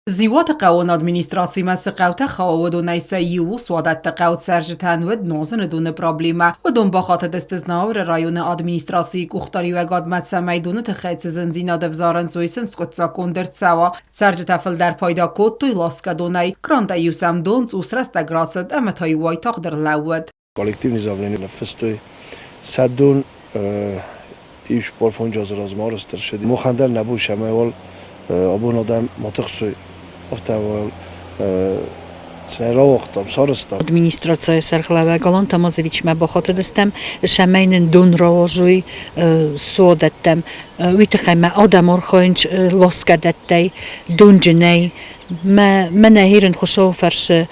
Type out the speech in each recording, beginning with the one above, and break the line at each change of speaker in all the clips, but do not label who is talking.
Дзиуаты хъӕуон администрацимӕ цы хъӕутӕ хауы, уыдонӕй сӕ иу у Суадӕтты хъӕуы цӕрджытӕн уыд нозыны доны проблемӕ. Уыдон бахатыдысты Знауыры районы администрацийы къухдариуӕгадмӕ, цӕмӕй доны тыххӕй цы зындзинад ӕвзарынц, уый сын скъуыддзаггонд ӕрцӕуа. Цӕрджытӕ фылдӕр пайда кодтой ласгӕ донӕй. Крантӕй-иу сӕм дон цъус рӕстӕг рацыд ӕмӕ та-иу уайтагъд ӕрлӕууыд.
Коллективный заявление ныффыстой. Сӕ дон ис полфонджы азы размӕ арӕзт ӕрцыди. Махӕн дӕр нӕ бон цӕмӕй уал абон адӕм ма тыхсой, афтӕ уал цӕй рауагътам, сарӕзтам.
Администрацийы сӕргълӕууӕг Алан Тамазовичмӕ бахатыдыстӕм, цӕмӕй нын дон рауадзой суадӕттӕм. Уый тыххӕй мӕ адӕм архайынц ласгӕ дӕттӕй, донджынӕй. Мӕ нӕ Хуыцауы фӕрцы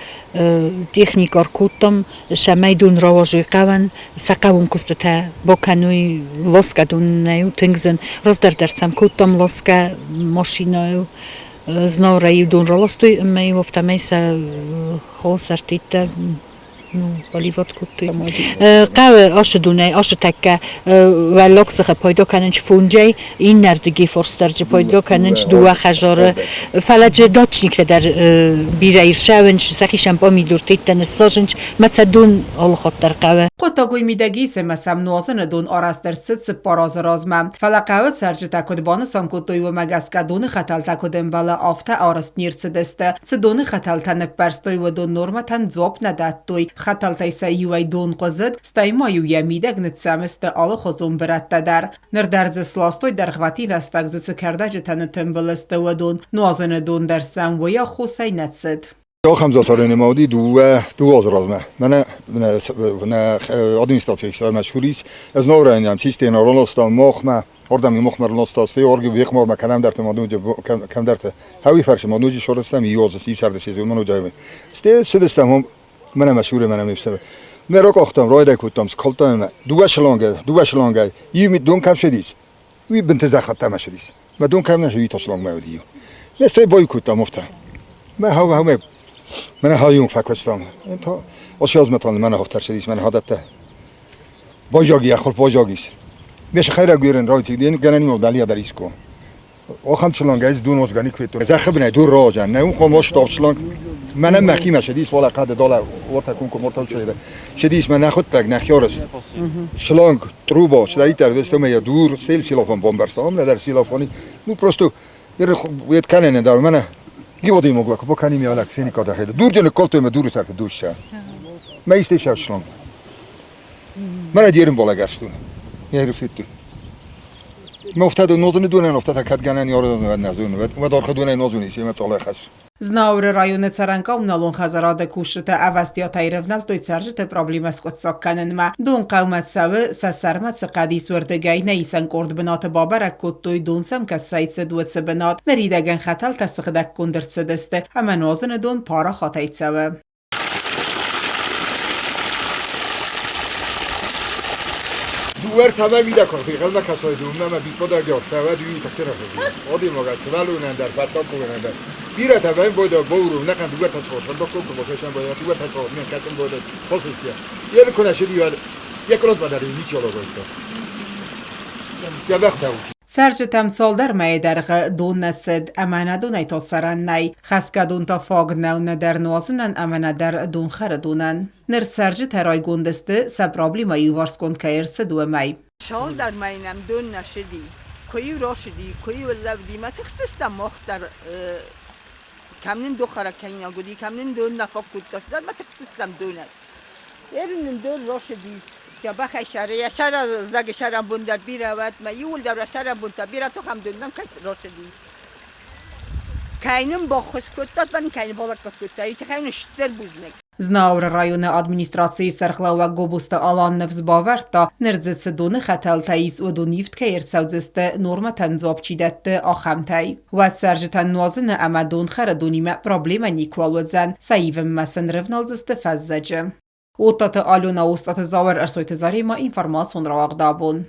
техникӕ ӕркодтам, цӕмӕй дон рауадзой хъӕуӕн, сӕ хъӕуон куыстытӕ бакӕной ласгӕ донӕй тынг зын. Раздӕр дӕр сӕм кодтам ласгӕ машинӕйыл. Знауырӕй-иу дон раластой ӕмӕ-иу афтӕмӕй сӕ халсартӕ поливать кодтой. Хъӕуы ацы донӕй, ацы тӕккӕ уӕллаг сыхы пайда кӕнынц фонджӕй, иннӕрдыги форсдарджы пайда кӕнынц дыууӕ хӕдзары. Фӕлӕ дзы дачниктӕ дӕр бирӕ ирсӕуынц, сӕхицӕн пъамидуртӕ ныссадзынц, мӕ сӕ дон алыхатт дӕр хъӕуы.
Хъуыддаг уый мидӕг ис, ӕмӕ сӕм нуазыны дон арӕзт ӕрцыд 4 азы размӕ. Фӕлӕ хъӕуы цӕрджытӕ куыд банысан кодтой, уымӕ гӕсгӕ доны хӕтӕлтӕ куыд ӕмбӕлы, афтӕ арӕзт не рцыдысты. Цы доны хӕтӕлтӕ ныппӕрстой, уыдон нормӕтӕн дзуапп нӕ дӕттой. Хӕтӕлтӕй сӕ иуӕй дон хъуызыд, стӕй ма-иу йӕ мидӕг ныццӕмысты алыхуызон бырӕттӕ дӕр. Ныр дӕр дзы сластой дӕргъвӕтин рӕстӕг дзы цы кӕрдӕджытӕ ныттымбыл сты, уыдон. Нуазыны дон дӕр сӕм уый аххосӕй нӕ цыд.
Ахӕм засарӕны ма уыди дыууӕ азы размӕ. Мӕнӕ нӕ администрацийы хицау Мӕскуы ӕз нограйнӕм системӕ раластам махмӕ, ардӕм махмӕ раласта, стӕй орги вехмармӕ кӕмдӕрты ма ноджы кӕмдӕрты. Хауи фӕрсы ма ноджы сарӕзтам иу азы, иу сӕрды сезон ма ноджы. Стӕй цыдыстӕм уым, мӕнӕ Мӕсуры, мӕнӕ ме фсымӕр. Мӕ ракъахтам, райдай кодтам, скалдтам ӕмӕ дыууӕ шлангӕй, иу мит дон кӕм шыдис, уый бынты зӕххӕттӕ мӕ шыдис. Мӕ дон кӕм нӕ шыди, та шлангмӕ уыди иу. Ме стӕй бой кодтам афтӕ. Мӕ хау хау мӕнӕ хайон фӕкуыстам. Та осиазмӕ та мӕнӕ хафтӕр шыдис, мӕнӕ хадӕттӕ. Базаги, ӕххуыс базагис. Ме схайраг уерен рауци, ден гӕнӕн имал далия дариско. Ахӕм шланг ӕз дон озгани кветто. Зӕххы бынӕй дур рауазӕн. Нӕ уым хъом ставд шланг. Мӕнӕн мӕхимӕ шедис уалӕ хъӕды далӕ уортӕ кунко мортау чеда. Шедис мӕ нӕхуыдтӕг, нӕхиорыст. Шланг, труба, чидӕриддӕр уыдысты йӕ дур, стел силофон бамбӕрста. Ам нӕдӕр силофони. Ну просто йед кӕнӕн дӕр мӕнӕ Гиводи могла, купо кани ми алак фени када хеда. Дурджены колтой мӕ дуры сӕрты дурса. Мӕ истей шав шланг. Мӕнӕ дерин балӕгӕрстон. Не рфитты. Ме нозыны донӕн офтӕ кӕд гӕнӕн ёрдӕн нӕ зоны, уӕд архы донӕй нозуни, семӕ цъалай хӕс.
Знауыры районы цӕрӕн коммуналон хӕдзарады кусджытӕ ӕвӕстиатӕй рывнӕлдтой цӕрджыты проблемӕ скъуыддзаг кӕнынмӕ. Дон хъӕумӕ цӕуы, сӕ сӕрмӕ цы хъӕд ис, уырдыгӕй нӕ исӕн къорд бынаты бабӕрӕг кодтой, дон сӕм кӕцӕй цыд, уыцы бынат. Ныридӕгӕн хӕтӕлтӕ сыгъдӕггонд ӕрцыдысты ӕмӕ нуазыны дон парахатӕй цӕуы.
Дыууӕ ӕртӕмӕ мидӕг куы ӕнхъӕлмӕ кӕсой, дыууӕ мӕ битбодаг ӕхсӕвӕ дыууи тахсирахи. Одимога сывӕллонӕн дӕр, фӕттӕккогӕнӕн дӕр. Бирӕтӕ вӕн бойда боуру, нӕхъӕн дыууӕ тасхор, фӕндоккон куы бокӕсӕн бойда, дыууӕ тасхор, мен кӕцын бойда, хосыстия. Йе куы нӕ шыди, йӕ кълотмӕ дӕр ничи ологойдта. Дзӕбӕхтӕ у.
Цӕрджытӕм цалдӕр мӕйы дӕргъы дон нӕ цыд, ӕмӕ нӕ донӕй та цӕрӕн нӕй. Хӕсгӕ дон та фаг нӕу нӕдӕр нуазынӕн ӕмӕ нӕдӕр донхӕры донӕн. Ныр цӕрджытӕ райгонд сты, сӕ проблемӕ иуварсгонд кӕй ӕрцыд, уымӕй.
Цалдӕр мӕйы нӕм дон нӕ цыди. Куы-иу рацыди, куы-иу ӕрлӕууыди, мӕ тыхстыстӕм мах дӕр кӕм нын дохӕрӕг кӕнинаг уыди, кӕм нын дон нӕ фаг кодта, цыдӕр ма тыхстыстӕм донӕй. Ерын нын дон рацыди, дзӕбӕхӕй сӕры, йӕ сӕрӕзӕгы сӕрӕнбон дӕр бирӕ уӕд, мӕ иууылдӕр йӕ сӕрӕнбонтӕ бирӕ тохӕм дон нӕм кӕй рацыди. Кӕй нын баххуыс кодтат, мӕн кӕй нын балӕггад кодта, уый тыххӕй нын стыр бузныг.
Знауыры районы администрацийы сӕргълӕууӕг Гобозты Алан ныфс бавӕрдта, ныр дзы цы доны хӕтӕлтӕ ис, уыдон ивд кӕй ӕрцӕудзысты, нормӕтӕн дзуапп чи дӕтты, ахӕмтӕй. Уӕд цӕрджытӕн нуазыны ӕмӕ донхӕры донимӕ проблемӕ никуал уыдзӕн, сӕ ивынмӕ сын рывналдзысты фӕззӕджы. Оттаты Алена, Остъаты Зауыр, Ӕрсойты Заремӕ, информацион рауагъд абон.